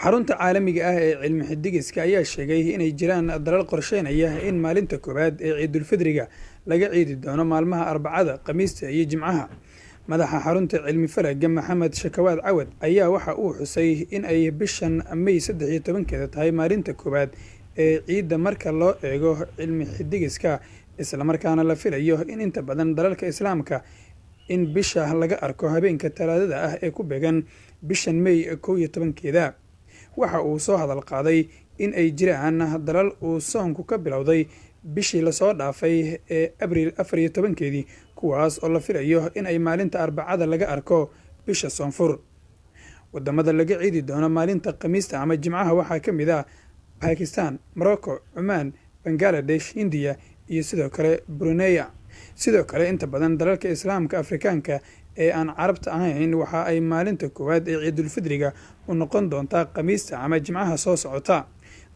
Xarunta caalamiga ah ee cilmi xidigiska ayaa sheegay inay jiraan dalal qorsheynaya in maalinta koowaad ee Ciidulfidriga laga ciidi doono maalmaha Arbacada, Khamiista iyo Jimcaha. Madaxa xarunta cilmi falaga, Maxamed Shakawaad Cawad, ayaa waxa uu xusay in ay bishan May 13-keeda tahay maalinta koowaad ee ciidda marka loo eego cilmi xidigiska, islamarkaana la filayo in inta badan dalalka Islaamka in bisha laga arko habeenka Talaadada ah ee ku beegan bishan May 11-keeda. Waxa uu soo hadal qaaday in ay jiraan dalal uu soonku ka bilowday bishii lasoo dhaafay ee Abriil 14-keedii, kuwaas oo la filayo in ay maalinta Arbacada laga arko bisha Soonfur. Wadamada laga ciidi doono maalinta Khamiista ama Jimcaha waxaa ka mid ah Bakistan, Morocco, Cumaan, Bangaladesh, Hindiya iyo sidoo kale Bruneya. Sidoo kale, inta badan dalalka Islaamka Afrikaanka ee aan Carabta ahayn waxa ay maalinta koowaad ee Ciidulfidriga u noqon doontaa Khamiista ama Jimcaha soo socota.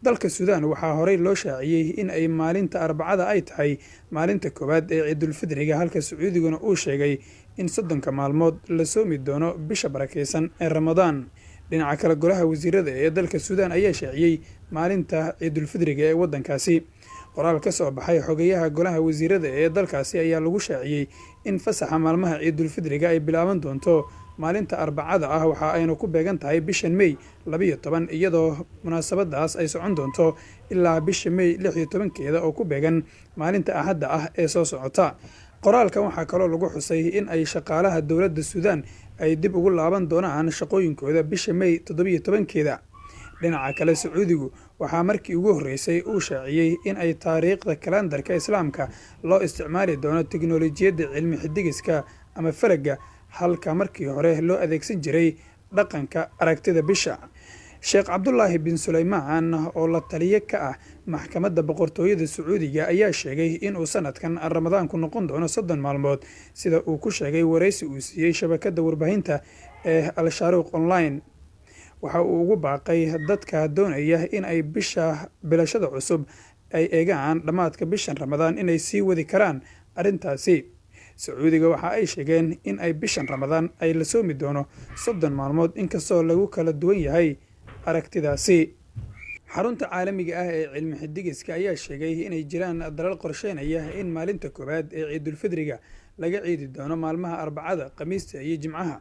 Dalka Suudaan waxaa horey loo shaaciyey in ay maalinta Arbacada ay tahay maalinta koowaad ee Ciidulfidriga, halka Sacuudiguna uu sheegay in 30-ka maalmood la soomi doono bisha barakeysan ee Ramadaan. Dhinaca kale, golaha wasiirada ee dalka Suudaan ayaa shaaciyey maalinta Ciidulfidriga ee waddankaasi. Qoraal ka soo baxay xogayaha golaha wasiirada ee dalkaasi ayaa lagu shaaciyey in fasaxa maalmaha Ciidulfidriga ay bilaaban doonto maalinta Arbacada ah, waxa ayna ku beegan tahay bishan May 12, iyadoo munaasabadaas ay socon doonto ilaa bisha May 16-keeda oo ku beegan maalinta Axadda ah ee soo socota. Qoraalkan waxaa kaloo lagu xusay in ay shaqaalaha dowladda Suudaan ay dib ugu laaban doonaan shaqooyinkooda bisha May 17-keeda. Dhinaca kale, Sacuudigu waxaa markii ugu horreysay uu shaaciyey in ay taariikhda kalandarka Islaamka loo isticmaali doono teknolojiyadda cilmi xidigiska ama falaga, halka markii hore loo adeegsan jiray dhaqanka aragtida bisha. Sheekh Cabdulaahi bin Sulaymaan oo la taliye ka ah maxkamadda boqortooyada Sacuudiga ayaa sheegay inuu sanadkan Ramadaanku noqon doono 30 maalmood, sida uu ku sheegay wareysi uu siiyey shabakadda warbaahinta ee Al-Shaaruuq Online. Waxa uu ugu baaqay dadka doonaya in ay bisha bilashada cusub ay eegaan dhammaadka bishan Ramadaan inay sii wadi karaan arrintaasi. Sacuudiga waxa ay sheegeen in ay bishan Ramadaan ay la soomi doono 30 maalmood, inkastoo lagu kala duwan yahay aragtidaasi. Xarunta caalamiga ah ee cilmi xidigiska ayaa sheegay inay jiraan dalal qorsheynaya in maalinta koowaad ee Ciidulfidriga laga ciidi doono maalmaha Arbacada, Khamiista iyo Jimcaha.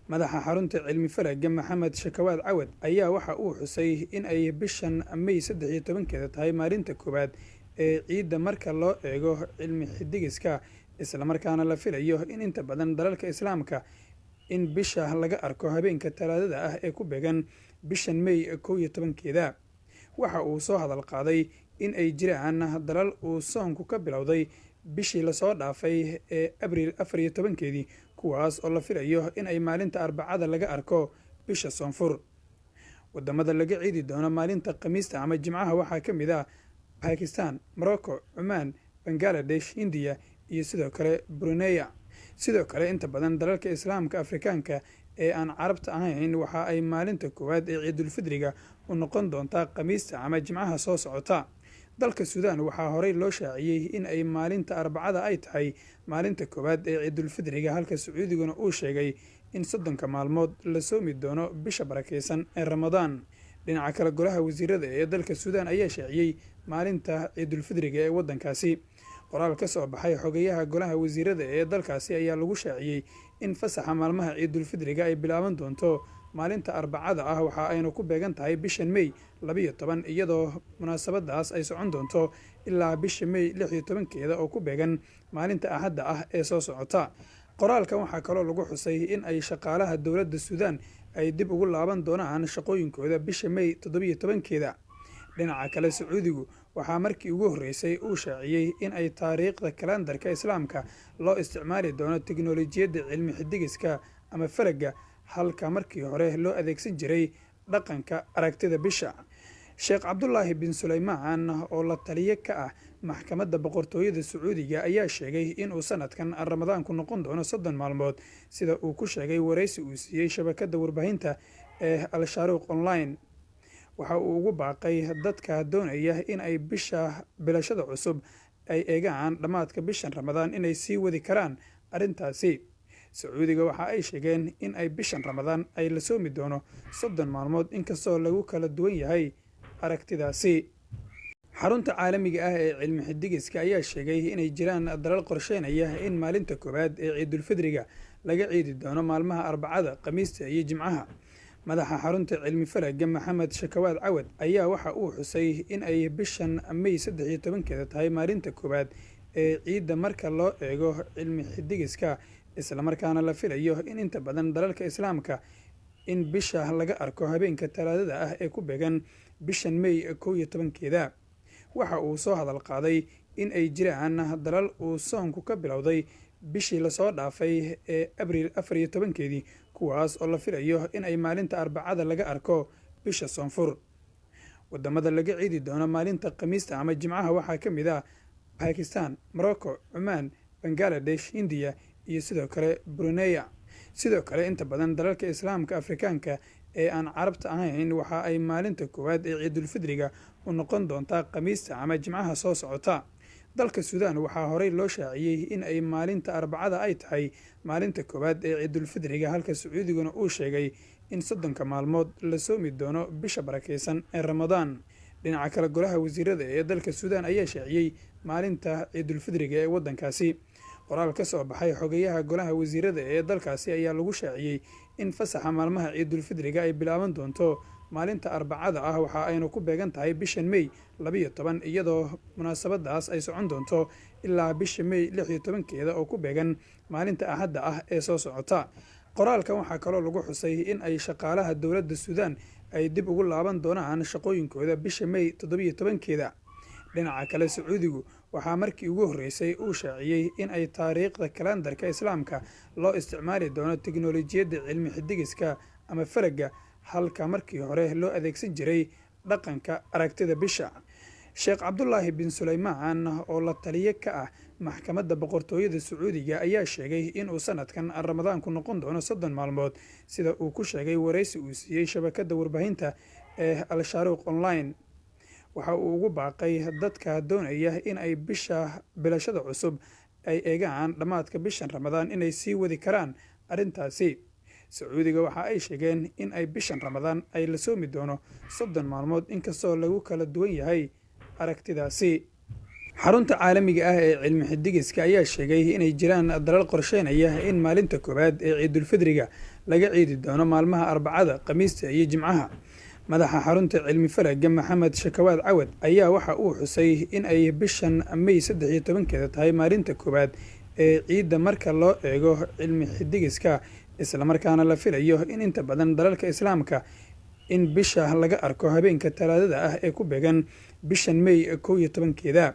Madaxa xarunta cilmi falaga, Maxamed Shakawaad Cawad, ayaa waxa uu xusay in ay bishan May 13-keeda tahay maalinta koowaad ee ciidda marka loo eego cilmi xidigiska, islamarkaana la filayo in inta badan dalalka Islaamka in bisha laga arko habeenka Talaadada ah ee ku beegan bishan May 11-keeda. Waxa uu soo hadal qaaday in ay jiraan dalal uu soonku ka bilowday bishii lasoo dhaafay ee Abriil 14-keedii, kuwaas oo la filayo in ay maalinta Arbacada laga arko bisha Soonfur. Wadamada laga ciidi doono maalinta Khamiista ama Jimcaha waxaa ka mid ah Bakistan, Morocco, Cumaan, Bangaladesh, Hindiya iyo sidoo kale Bruneya. Sidoo kale, inta badan dalalka Islaamka Afrikaanka ee aan Carabta ahayn waxa ay maalinta koowaad ee Ciidulfidriga u noqon doontaa Khamiista ama Jimcaha soo socota. Dalka Suudaan waxaa horey loo shaaciyey in ay maalinta Arbacada ay tahay maalinta koowaad ee Ciidulfidriga, halka Sacuudiguna uu sheegay in 30-ka maalmood la soomi doono bisha barakeysan ee Ramadaan. Dhinaca kale, golaha wasiirada ee dalka Suudaan ayaa shaaciyey maalinta Ciidulfidriga ee waddankaasi. Qoraal ka soo baxay xogayaha golaha wasiirada ee dalkaasi ayaa lagu shaaciyey in fasaxa maalmaha Ciidulfidriga ay bilaaban doonto maalinta Arbacada ah, waxa ayna ku beegan tahay bishan May 12, iyadoo munaasabadaas ay socon doonto ilaa bisha May 16-keeda oo ku beegan maalinta Axadda ah ee soo socota. Qoraalkan waxaa kaloo lagu xusay in ay shaqaalaha dowladda Suudaan ay dib ugu laaban doonaan shaqooyinkooda bisha May 17-keeda. Dhinaca kale, Sacuudigu waxaa markii ugu horreysay uu shaaciyey in ay taariikhda kalandarka Islaamka loo isticmaali doono teknolojiyadda cilmi xidigiska ama falaga, halka markii hore loo adeegsan jiray dhaqanka aragtida bisha. Sheekh Cabdulaahi bin Sulaymaan oo la taliye ka ah maxkamadda boqortooyada Sacuudiga ayaa sheegay inuu sanadkan Ramadaanku noqon doono 30 maalmood, sida uu ku sheegay wareysi uu siiyey shabakadda warbaahinta ee Al-Shaaruuq Online. Waxa uu ugu baaqay dadka doonaya in ay bisha bilashada cusub ay eegaan dhammaadka bishan Ramadaan inay sii wadi karaan arrintaasi. Sacuudiga waxa ay sheegeen in ay bishan Ramadaan ay la soomi doono 30 maalmood, inkastoo lagu kala duwan yahay aragtidaasi. Xarunta caalamiga ah ee cilmi xidigiska ayaa sheegay inay jiraan dalal qorsheynaya in maalinta koowaad ee Ciidulfidriga laga ciidi doono maalmaha Arbacada, Khamiista iyo Jimcaha. Madaxa xarunta cilmi falaga Maxamed Shakawaad Cawad ayaa waxa uu xusay in ay bishan May 13-keeda tahay maalinta koowaad ee ciidda marka loo eego cilmi xidigiska, islamarkaana la filayo in inta badan dalalka Islaamka in bisha laga arko habeenka Talaadada ah ee ku beegan bishan May 11-keeda. Waxa uu soo hadal qaaday in ay jiraan dalal uu soonku ka bilowday bishii lasoo dhaafay ee Abriil 14-keedii, kuwaas oo la filayo in ay maalinta Arbacada laga arko bisha Soonfur. Wadamada laga ciidi doono maalinta Khamiista ama Jimcaha waxaa ka mid ah Bakistan, Morocco, Cumaan, Bangaladesh, Hindiya iyo sidoo kale Bruneya. Sidoo kale inta badan dalalka Islaamka Afrikaanka ee aan Carabta ahayn waxa ay maalinta koowaad ee Ciidulfidriga u noqon doontaa Khamiista ama Jimcaha soo socota. Dalka Suudaan waxaa horey loo shaaciyey in ay maalinta Arbacada ay tahay maalinta koowaad ee Ciidulfidriga, halka Sacuudiguna uu sheegay in 30-ka maalmood la soomi doono bisha barakeysan ee Ramadaan. Dhinaca kale, golaha wasiirada ee dalka Suudaan ayaa shaaciyey maalinta Ciidulfidriga ee waddankaasi. Qoraal ka soo baxay xogayaha golaha wasiirada ee dalkaasi ayaa lagu shaaciyey in fasaxa maalmaha Ciidulfidriga ay bilaaban doonto maalinta Arbacada ah, waxa aynu ku beegan tahay bishan May 12, iyadoo munaasabadaas ay socon doonto ilaa bisha May 16-keeda oo ku beegan maalinta Axadda ah ee soo socota. Qoraalkan waxaa kaloo lagu xusay in ay shaqaalaha dowladda Suudaan ay dib ugu laaban doonaan shaqooyinkooda bisha May 17-keeda. Dhinaca kale, Sacuudigu waxaa markii ugu horreysay uu shaaciyey in ay taariikhda kalandarka Islaamka loo isticmaali doono teknolojiyadda cilmi xidigiska ama falaga, halka markii hore loo adeegsan jiray dhaqanka aragtida bisha. Sheekh Cabdulaahi bin Sulaymaan oo la taliye ka ah maxkamadda boqortooyada Sacuudiga ayaa sheegay inuu sanadkan Ramadaanku noqon doono 30 maalmood, sida uu ku sheegay wareysi uu siiyey shabakadda warbaahinta ee Al-Shaaruuq Online. Waxa uu ugu baaqay dadka doonaya in ay bisha bilashada cusub ay eegaan dhammaadka bishan Ramadaan inay sii wadi karaan arrintaasi. Sacuudiga waxa ay sheegeen in ay bishan Ramadaan ay la soomi doono 30 maalmood, inkastoo lagu kala duwan yahay aragtidaasi. Xarunta caalamiga ah ee cilmi xidigiska ayaa sheegay inay jiraan dalal qorsheynaya in maalinta koowaad ee Ciidulfidriga laga ciidi doono maalmaha Arbacada, Khamiista iyo Jimcaha. Madaxa xarunta cilmi falaga Maxamed Shakawaad Cawad ayaa waxa uu xusay in ay bishan May 13-keeda tahay maalinta koowaad ee ciidda marka loo eego cilmi xidigiska, islamarkaana la filayo in inta badan dalalka Islaamka in bisha laga arko habeenka Talaadada ah ee ku beegan bishan May 11-keeda.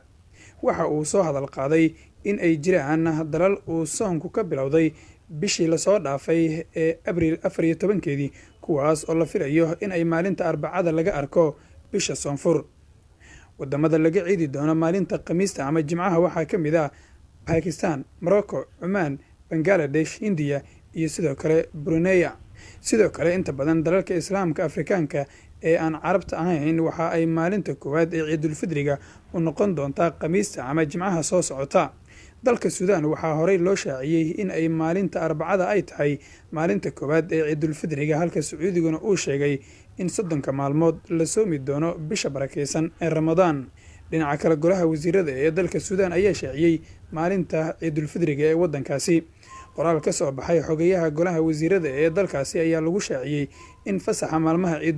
Waxa uu soo hadal qaaday in ay jiraan dalal uu soonku ka bilowday bishii lasoo dhaafay ee Abriil 14-keedii, kuwaas oo la filayo in ay maalinta Arbacada laga arko bisha Soonfur. Wadamada laga ciidi doono maalinta Khamiista ama Jimcaha waxaa ka mid ah Bakistan, Morocco, Cumaan, Bangaladesh, Hindiya iyo sidoo kale Bruneya. Sidoo kale inta badan dalalka Islaamka Afrikaanka ee aan Carabta ahayn waxa ay maalinta koowaad ee Ciidulfidriga u noqon doontaa Khamiista ama Jimcaha soo socota. Dalka Suudaan waxaa horey loo shaaciyey in ay maalinta Arbacada ay tahay maalinta koowaad ee Ciidulfidriga, halka Sacuudiguna uu sheegay in 30-ka maalmood la soomi doono bisha barakeysan ee Ramadaan. Dhinaca kale, golaha wasiirada ee dalka Suudaan ayaa shaaciyey maalinta Ciidulfidriga ee waddankaasi. Qoraal ka soo baxay xogayaha golaha wasiirada ee dalkaasi ayaa lagu shaaciyey in fasaxa maalmaha ciidul